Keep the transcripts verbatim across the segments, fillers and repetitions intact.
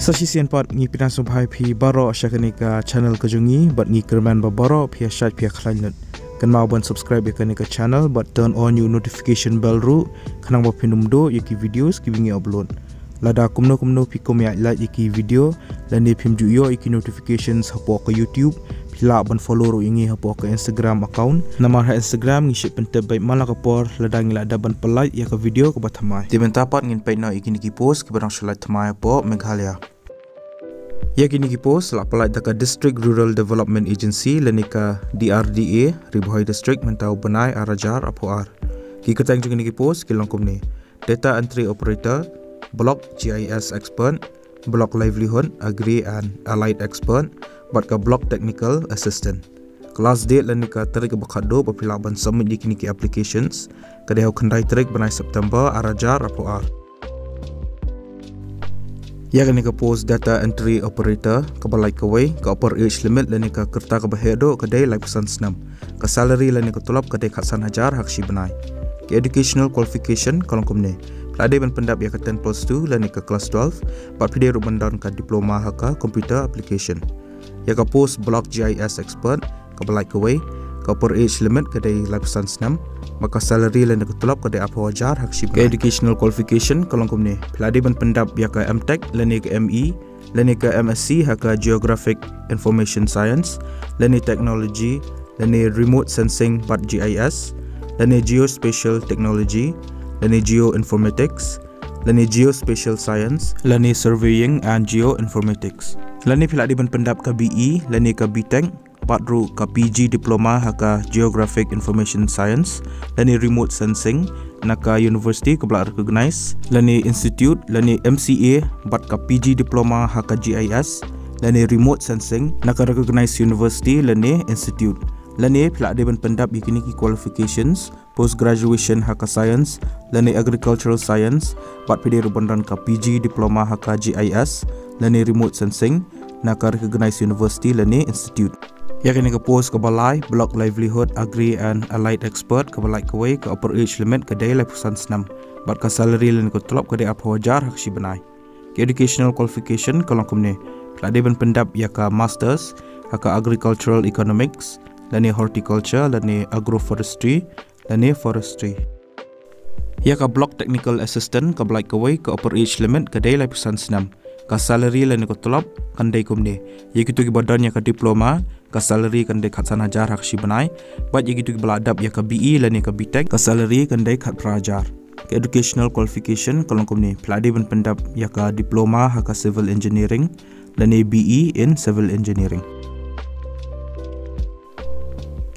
Sa shisien pat ngi pdiang sngewbha ïa phi baroh sha kane ka channel ka jong ngi, bad ngi kyrmen ba baroh phi ïa shait phi ïa khlaiñ lut. Kynmaw ban subscribe ïa kane ka channel bad turn on ïa u notification bell ruh, khnang ba phin ym duh ïa ki videos kiba ngi upload. Lada kumno kumno phi kum ïa like ïa ki video, lane phim ju ïoh ïa ki notifications hapoh ka YouTube, phi lah ban follow ruh ïa ngi hapoh ka Instagram account. Namar ha Instagram ngi shait pyntip beit man la ka por lada ngi la dep ban pynlait ïa ka video kaba thymmai. Te mynta pat ngin peit noh ïa kine ki post kiba dang shu lait thymmai hapoh Meghalaya. Ïa kine ki post la pynlait da ka District Rural Development Agency lane ka D R D A, Ri Bhoi District, mynta u bnai ar hajar arphew ar. Ki kyrteng jong kine ki post ki long kumne: Data Entry Operator, Block G I S Expert, Block Livelihood, Agri and Allied Expert, bad ka Block Technical Assistant. Ka last date lane ka tarik ba khatduh ba phi lah ban submit ïa kine ki applications, ka dei ha u khyndai tarik bnai September ar hajar arphew ar. Ïa kane ka post Data Entry Operator kaba lait kawei, ka upper age limit lane ka rta kaba heh duh ka dei laiphew san snem. Ka salary lane ka tulop ka dei khatsan hajar ha ka shi bnai. Ka educational qualification ka long kumne: phi la dei ban pyndap ïa ka ten plus two lane ka class twelve, bad phi dei ruh ban don ka diploma ha ka computer application. Ïa ka post Block G I S Expert kaba lait kawei, ka upper age limit ka dei laiphew san snem, bad ka salary lane ka tulop ka dei arphew hajar ha ka shi bnai. Ka educational qualification ka long kumne: phi la dei ban pyndap ïa ka M Tech lane ka M E, lane ka M Sc ha ka Geographic Information Science, lane Technology, lane Remote Sensing bad G I S, lane Geospatial Technology, lane Geoinformatics, lane Geospatial Science, lane Surveying and Geoinformatics. Lane phi la dei ban pyndap ka B E lane ka B Tech, bad ruh ka P G Diploma ha ka Geographic Information Science lane Remote Sensing na ka university kaba la recognize lane institute, lane M C A bad ka P G Diploma ha ka G I S lane Remote Sensing na ka recognized university lane institute. Lane phi la dei ban pyndap ïa kine ki qualifications: post graduation ha ka science lane agricultural science, bad phi dei ruh ban don ka P G Diploma ha ka G I S lane Remote Sensing na ka recognized university lane institute. Ïa kane ka post kaba lai, Block Livelihood, Agri and Allied Expert, kaba lait kawei, ka upper age limit ka dei laiphew san snem, bad ka salary lane ka tulop ka dei arphew hajar ha ka shi bnai. Ka educational qualification ka long kumne: phi la dei ban pyndap ïa ka masters ha ka Agricultural Economics lane Horticulture lane Agroforestry lane Forestry. Ïa ka Block Technical Assistant kaba lait kawei, ka upper age limit ka dei laiphew san snem. Ka salary lane ka tulop kan dei kumne: ïa kito kiba don ïa ka diploma, ka salary kan dei khatsan hajar ha ka shi bnai, bad ïa kito kiba la dap ïa ka B E lane ka B Tech, ka salary kan dei khatphra hajar. Ka educational qualification ka long kumne: phi la dei ban pyndap ïa ka diploma ha ka civil engineering lane B E in civil engineering.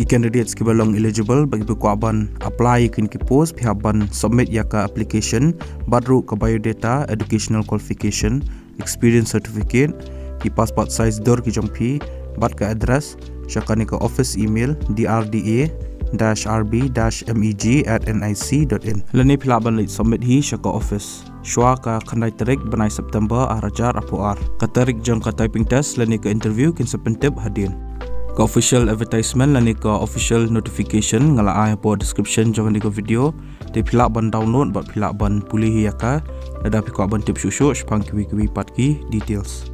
Ki candidates kiba long eligible bad kiba kwah ban apply ïa kine ki post, phi hap ban submit ïa ka application bad ruh ka biodata, educational qualification, experience certificate, ki passport size dur ki jong phi, bad ka address sha kane ka office email: D R D A dash R B dash M E G at N I C dot in. Lane phi lah ban leit submit hi sha ka office shuwa ka khyndai tarik bnai September ar hajar arphew ar. Ka tarik jong ka typing test lane ka interview kin sa pyntip hadien. Ka official advertisement lane ka official notification nga la ai hapoh description jong kane ka video. Te phi lah ban download bad phi lah ban pule hi ïa ka lada phi kwah ban tip shuh shuh shaphang kiwei kiwei pat ki details.